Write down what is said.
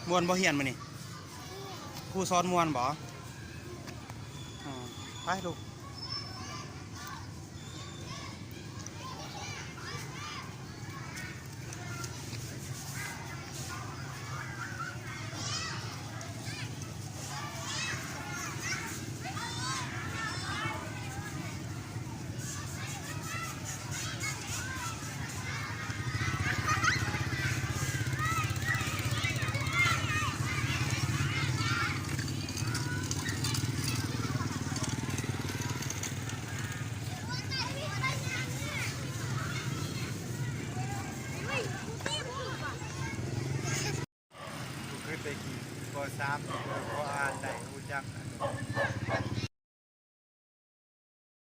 ມ່ວນບໍ່ຮຽນມື້ນີ້? ຄູສອນມ່ວນບໍ່? ອືມ ໄປລູກ. ຄືແຕ່ກີ້ ປໍສາມ ພໍອ່ານໄດ້ ຮູ້ຈັກ.